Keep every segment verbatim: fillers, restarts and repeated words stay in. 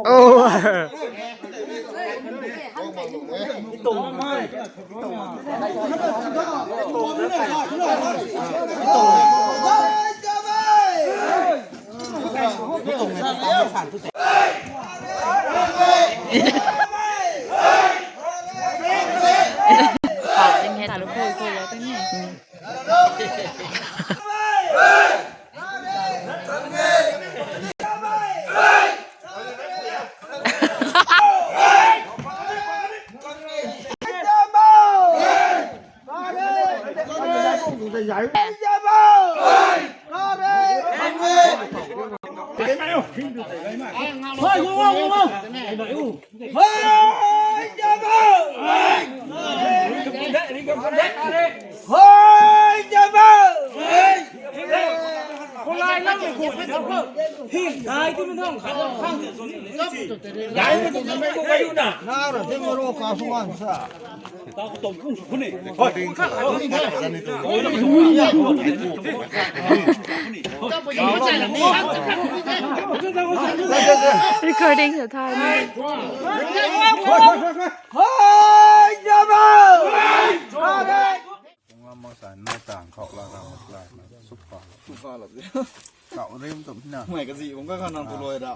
Oh. Recording sa tha ni. Kung lam mak sa nai tang khou la ra mak la, suk pa. Suk pa lo. Kau rim tum na. Mai ka zi bung ka khan nang tu loi ra.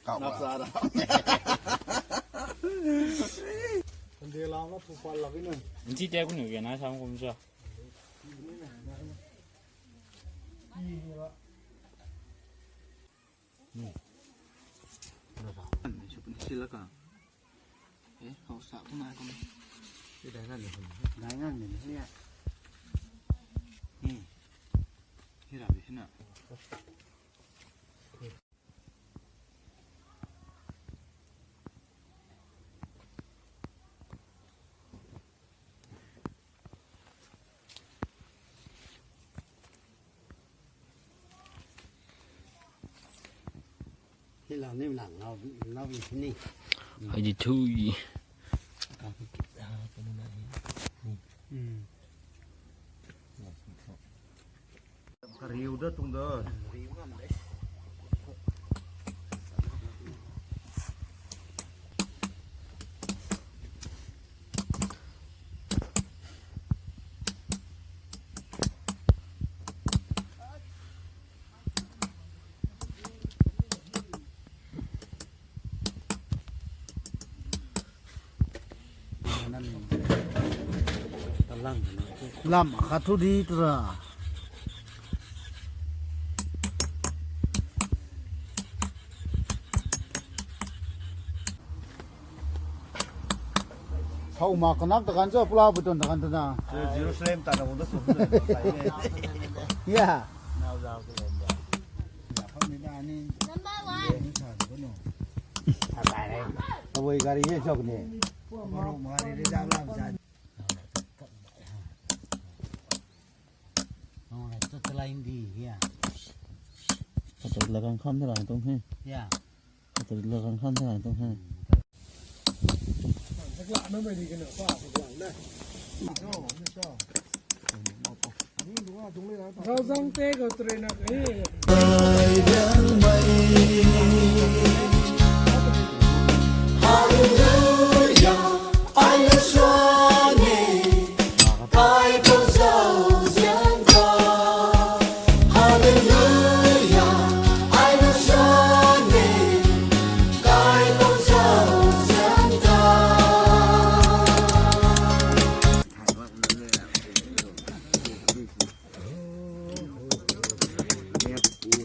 Kau nap la. Sa ra. Nji te kunu ge na sam kum sa. Sila ka. Eh, hau sa tu na kum. Dai ngan ni. Dai ngan ni ni ya. Ni. Hira bi hina. Hei di thui. Kariu da tung da. Lam khat thu di tura. Thau ma kanak ta kan cho, pula bu ton ta kan ta na. Jerusalem ta na unda sum. Ya. Number one. Awoi gari ye chok ni. Maro mari ri dam lam sa. Nong rai tu chalai di ya. Kata la kang kham thara tung he. Ya. Kata la kang kham thara tung he. Rauzang te ko train na kahi.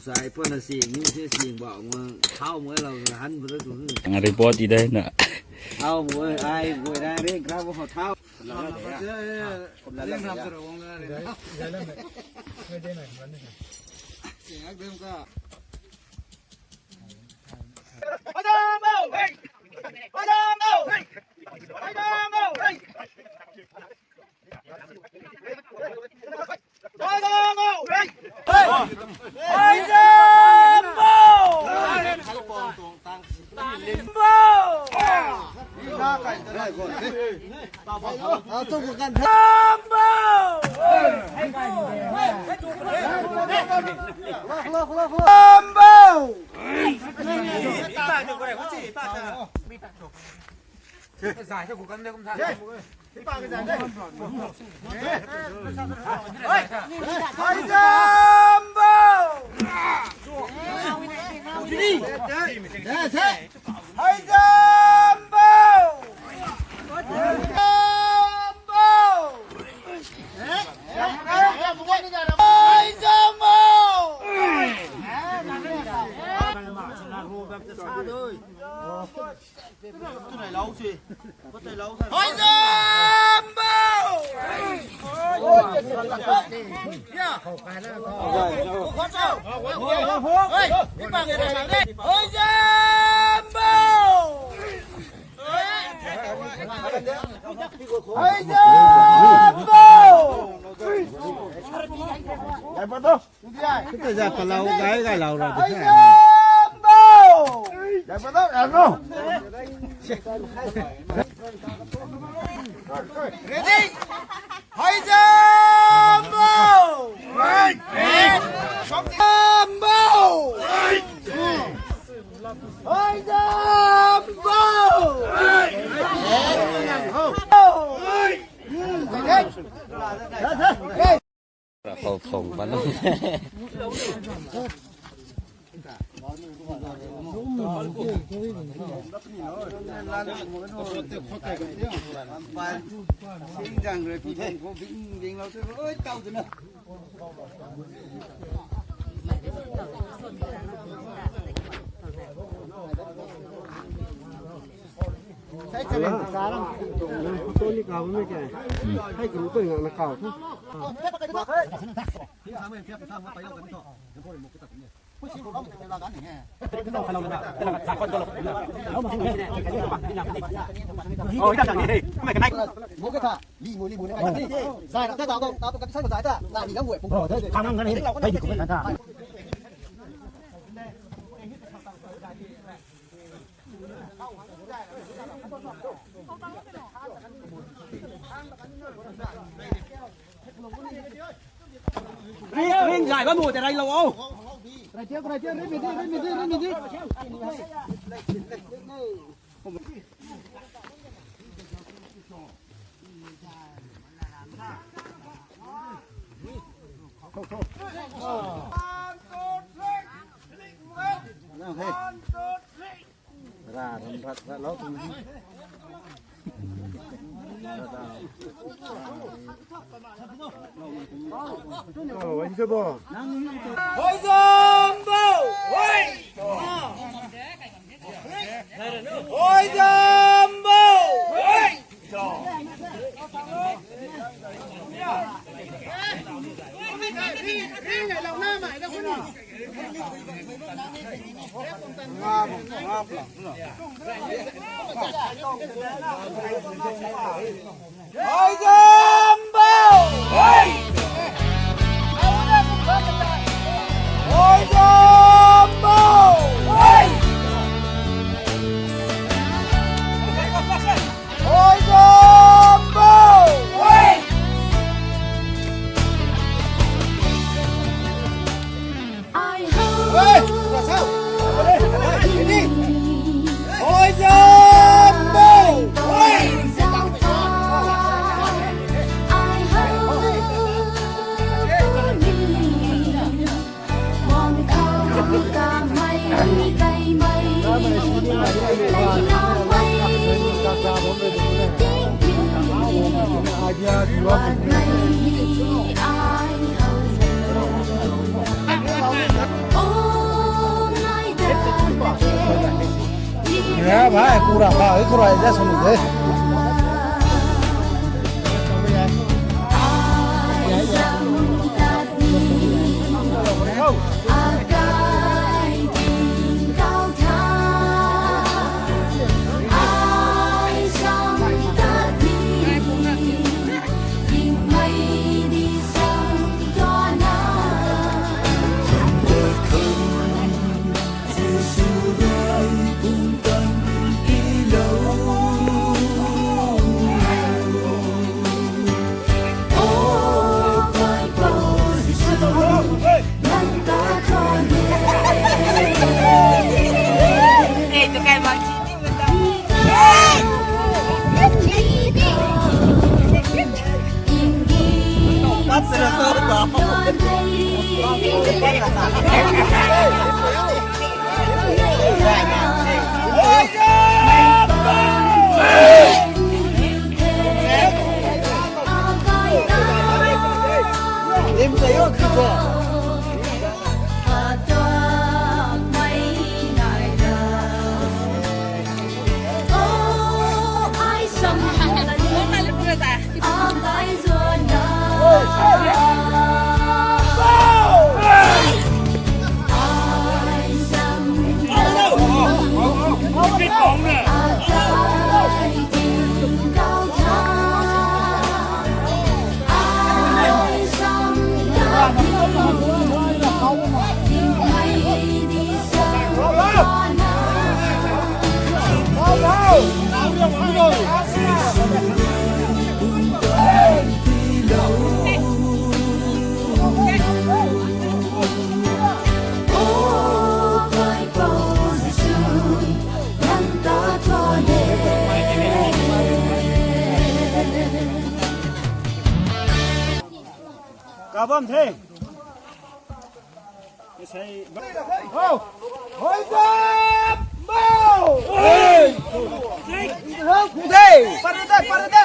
Sai pun na sing ni se sing ba ma thau mo lo han bu tu. Ang report ti dai na. Thau mo ai mo ra re kra bo thau. Sing ak dem ka. Kata za palau gai gai lau ra de. Ready? Hoi Zambo! Zambo! Hoi Zambo! Khou phung pan. Ring, ring zay bam bo te rai lou o. Rai tia, rai tia, ring mi di, ring mi di, ring mi di. Hoi Zambo! Hoi! Hoi Zambo! Hoi! Hoi Zambo! Hoi! Hoi Zambo! Hoi! Hoi Zambo! Hoi! Ai ho. Hoi! Hoi Zambo! Hoi! Ai ho. Ya, bhai, pura bhai, pura, ija sunu de. Bam the. Isei. Oh! Hoi zam! Bo! Hey! Hey! Pare de, pare de!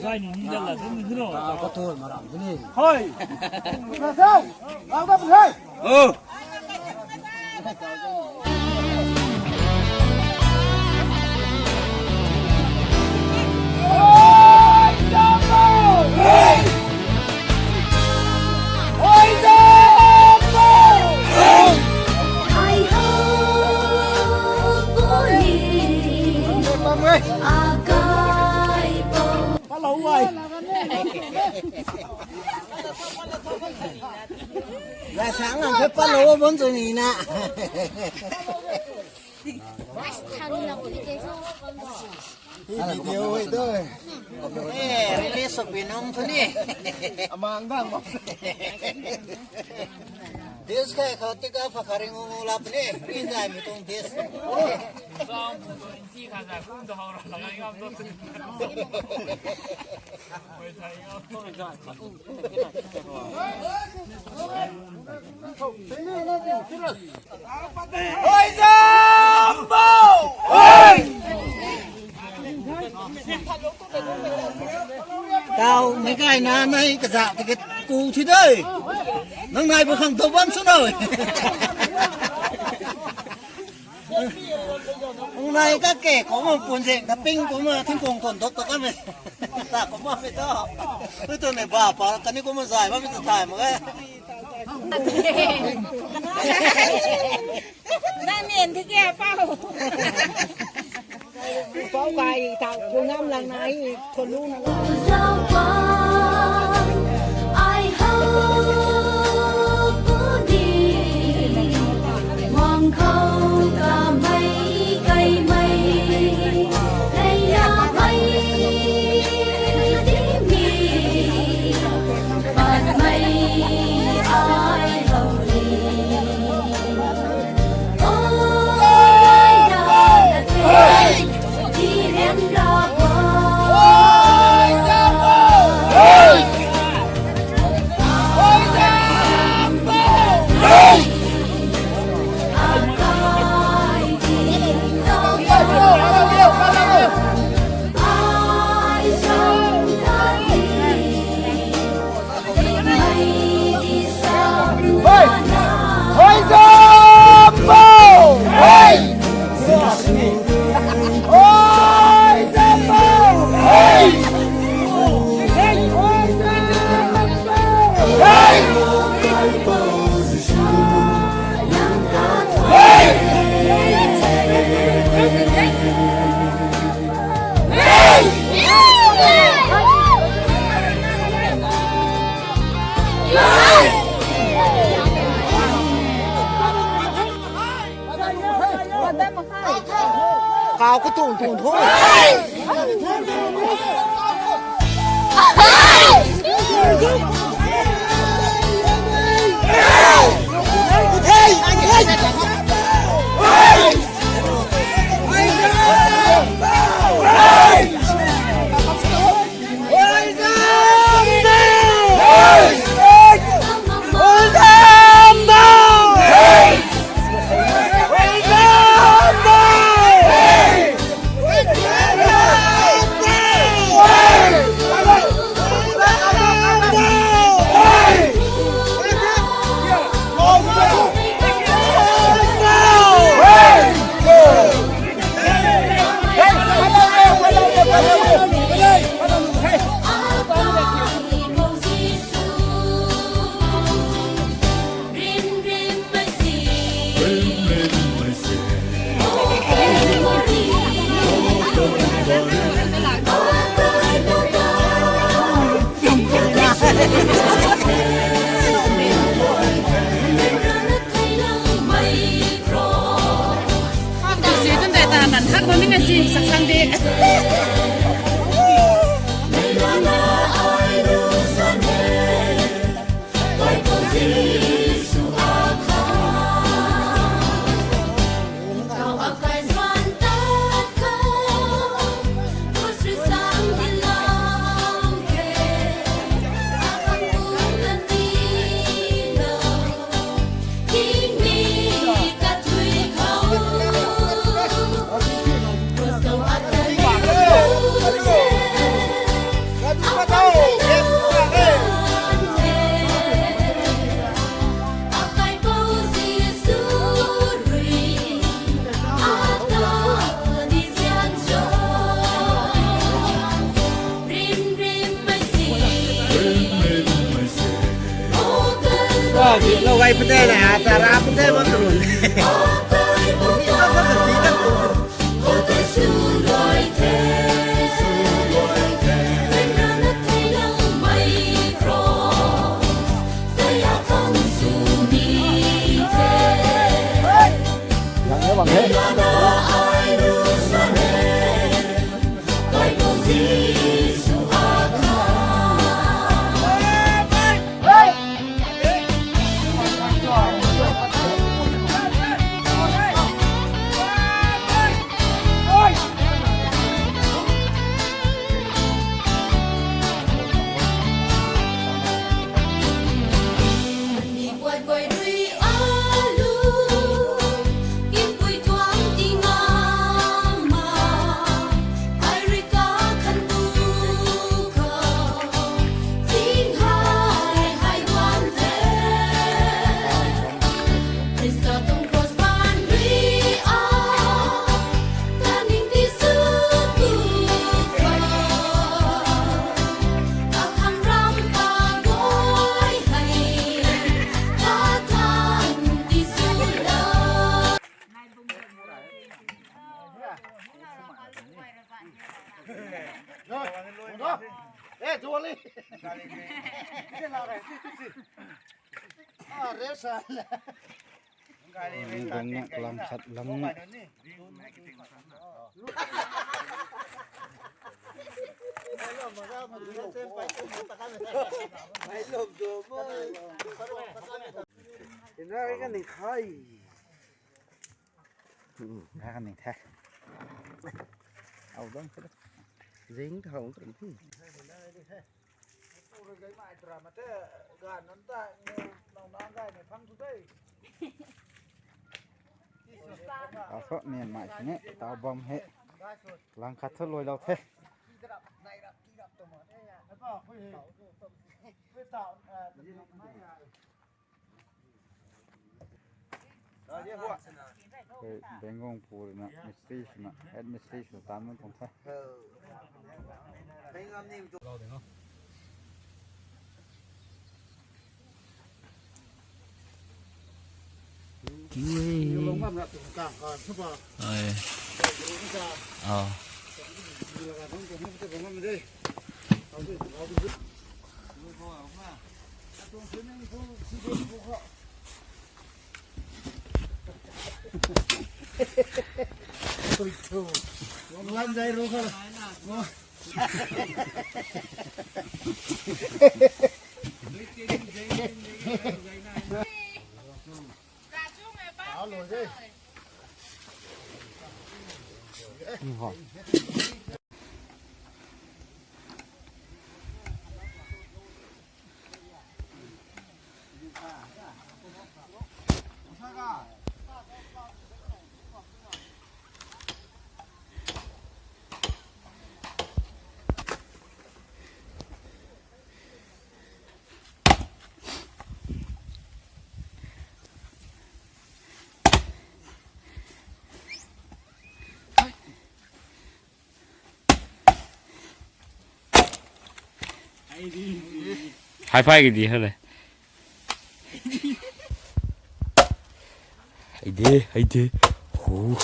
Zai ni ni da la, ni ni ro. Ka tu maram ni. Hoi! Na sao! Lau da bun hoi! Oh! Hello, why? Lasang ang khe palo bam chu ni na. Hei video hei tu. Eh, release of Binong tu ni. Amang dang mo. This kai khou tika phakaring ngu lap ni. Rin zai mi tuang this. Hoi zam bo! Hoi! Tau, mei kai na nai kazak ticket ku thi de. Nang nai bu khang tou bam sw nai. Nang nai ka ke, kou ma pun zeng, ta ping kou ma, thing kung ton dok ta ka me. Ta kou ma me ta. Ui tu ne ba pa, kani kou ma zai, ba me ta thai ma ga. Nang nen thi kia pau. Pau kai, tau, kou ngam lang nai, thon lu na la. Zaupan, ai hau puni, wang khou kamei kaimei, leia mei dimi, patmei ai hau ni. Hoi! Hoi zam bo! Hoi! Hoi zam bo! Hoi! Hoi zam bo! Hoi! Hoi! Kau ka tuang tuang tho. Lo gai pate na, tara pate ma turun. Lang khat lang. Ina ka ning khai. Ina ka ning the. Au dang the. Zing thau ka ning the. Asok ni mai sini tau bam he. Lang khat thu luai lou the. Hei, Bengong pu rui na mistri swna, head mistri swna tan nung tuang the. Ui. Ai. Au. High five cái gì hả này? Hay đi, hay đi. Hú.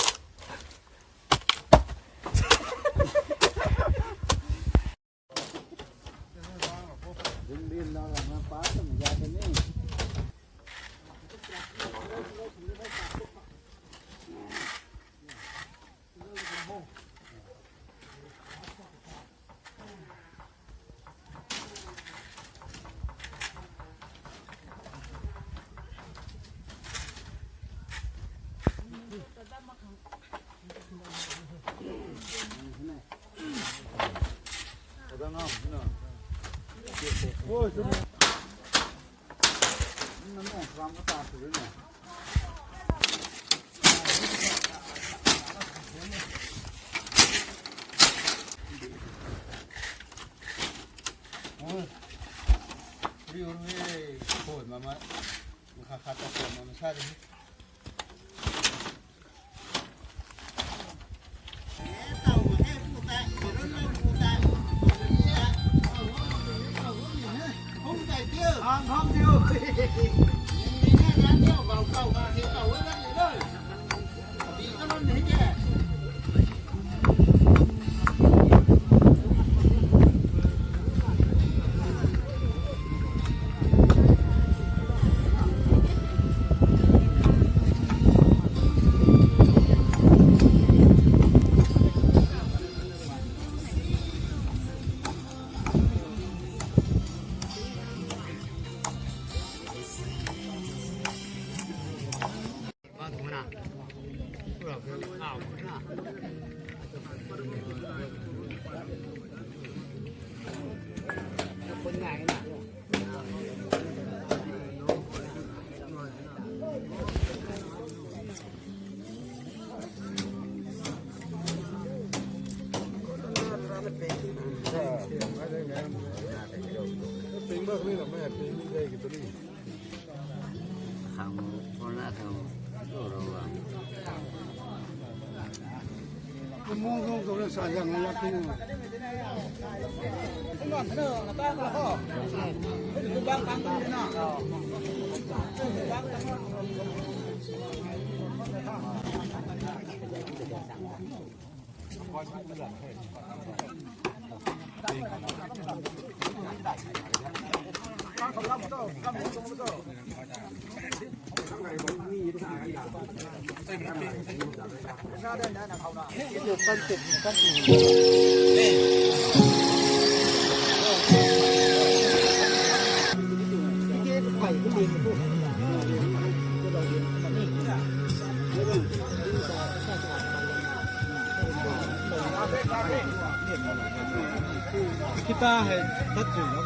Kita hei tat tu lo.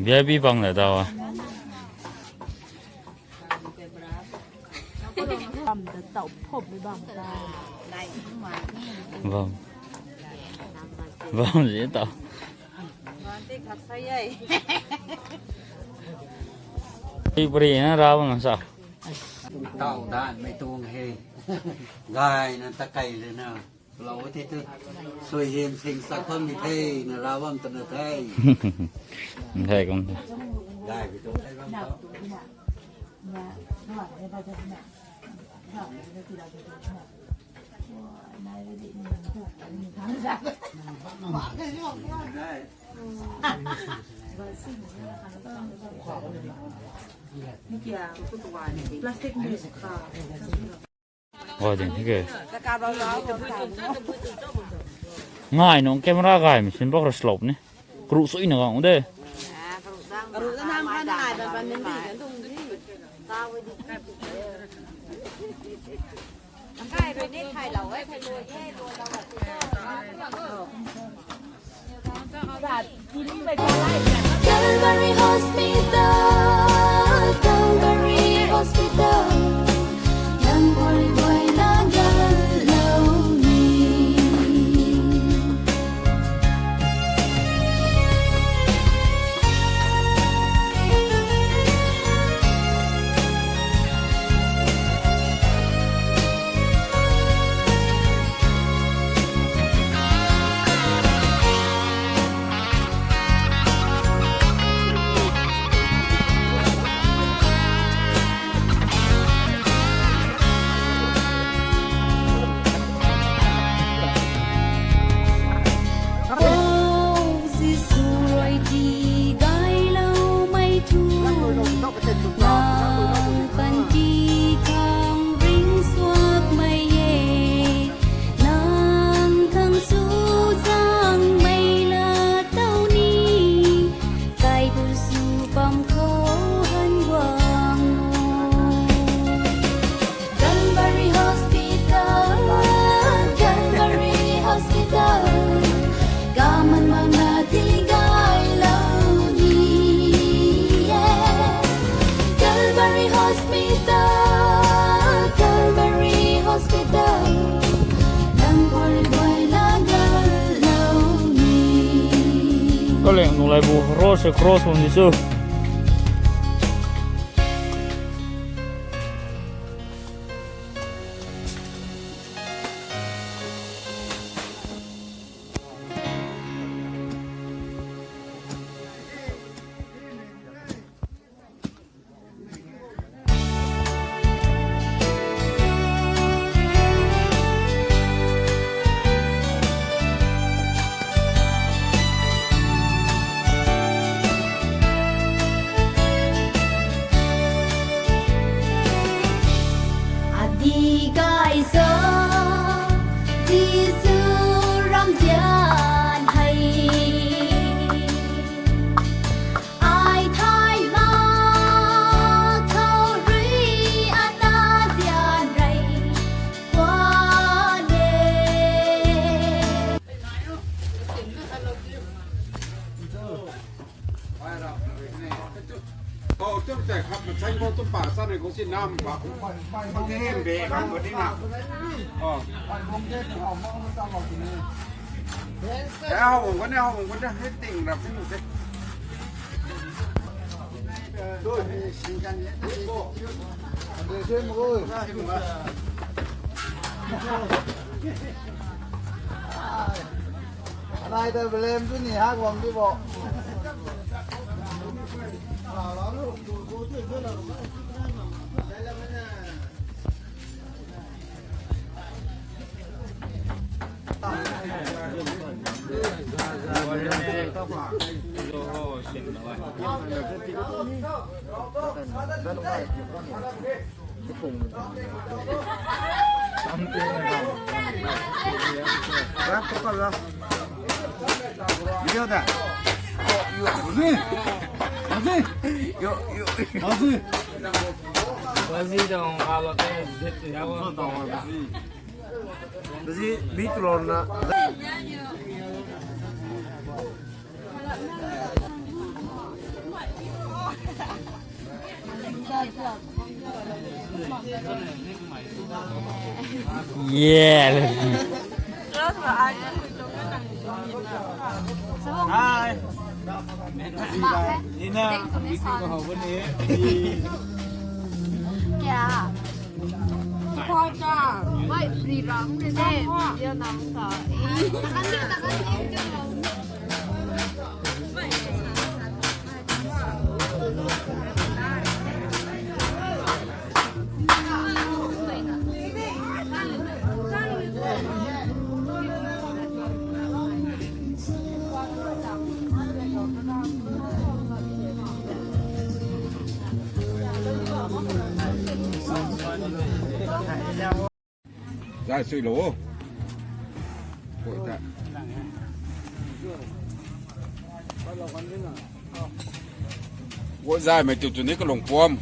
V I P bang le daw. Bam da tau phop ni bam ta. Bam. Bam zi tau. Bam te khat sa ye. Ipri na ra bam sa. Tau dan mei tuang he. Gay na ta kai le na. Lou the tu. Sui hiam sing sak kham ni the, na ra bam ta na the. Thei kum the. Gay bi tu thei bam tau. Plastic ni. Gay ding the ke. Ngai nung camera gay machine bak ra slop ni. Kru sui na gang de. Karu na nam kha na ngai ban ban ni kan thung di. Kai rui ni thai lou e, thai lou e, lou lou. Calvary Hospital, Calvary Hospital, yang bui bui na galou ni. Hospital, Calvary Hospital, lam pui guay la gal lou ni. Kaleng nung laibu cross, cross bam ni chu. Adi kai so, Jisu ramzian hei. Ai thay ma khou rui ata zian rei kua ne. Oh, tum tei khat na chang bo tum pa sa nei ko si nam ba. Mang ke em be kan ko ni na. Oh. Ya, hou ko ni, hou ko ni, hei ting rap ni te. Anai ta belem tu ni ha guang di bo. Video da. Yo, yo. Azi. Azi. Yo, yo. Azi. Azi dong, alo te, zit ya wo. Azi, mi tlon na. Yeah. Hi. Nina, video ko hou ni. Kya? Koi ka. Wai, free round de. Video nam ka. Takan de, takan de. Zai sui lo. Koi ta. Koi zai mei tu tu ni kalung puam.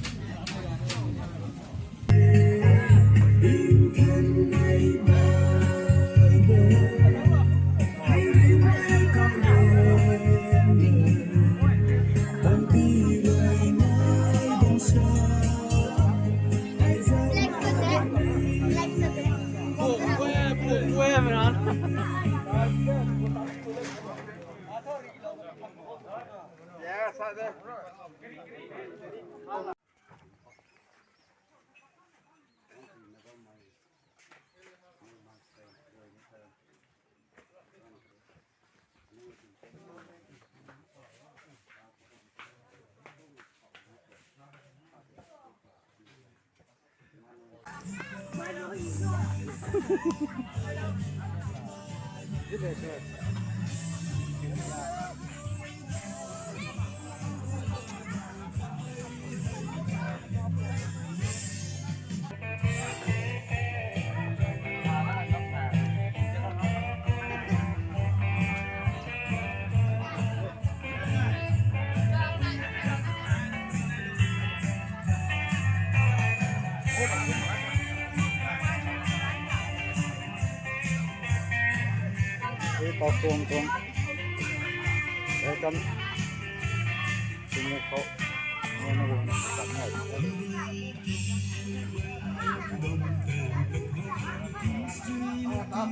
Hei pau tuang tuang. Hei kan. Tuang khou. Nai na guang na kan nai.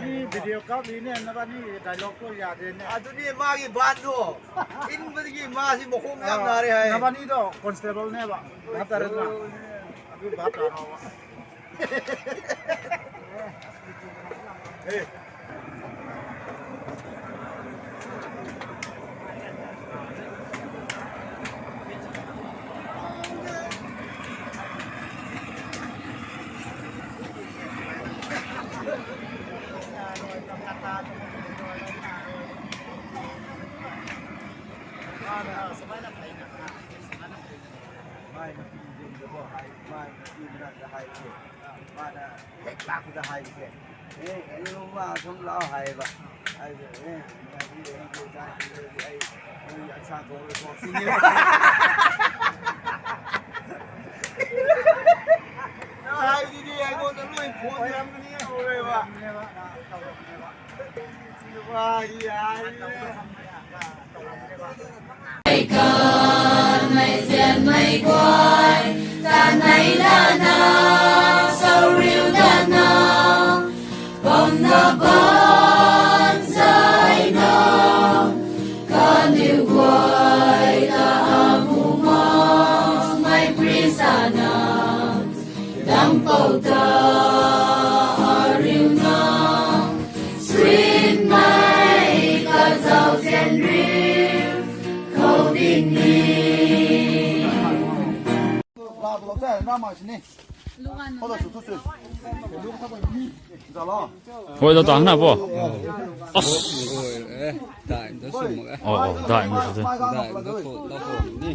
Ni video kap li ne, nabani dialogue tu ya de ne. Aduni magi ban do. In bagi ma si mokhong yam na re hai. Nabani do constable ne ba. Bap ta re na. Abi bap ta na. Mai na pi zin da bo hai, mai na pi mrak da hai se, mai na hek lak da hai se. Eh, lu ma sum lau hai ba. Ai se, eh, ai se, ai se, ai se, ai se, ai sa ko ko si ni. Na hai di di, ai ko ta lui phone yam ni ko re ba. Kanmei zianmei guay, tanei lana, sauriu dana, bamna ban zaina, kaniw guay ta amu makmei pri sana, dampou ta ariuna, suinmei kazau zianriu, khou ding ni. Hoi lo tang na bo. As. Dai da sum e. Oh, oh, dai mo se. Dai da ko, da ko ni.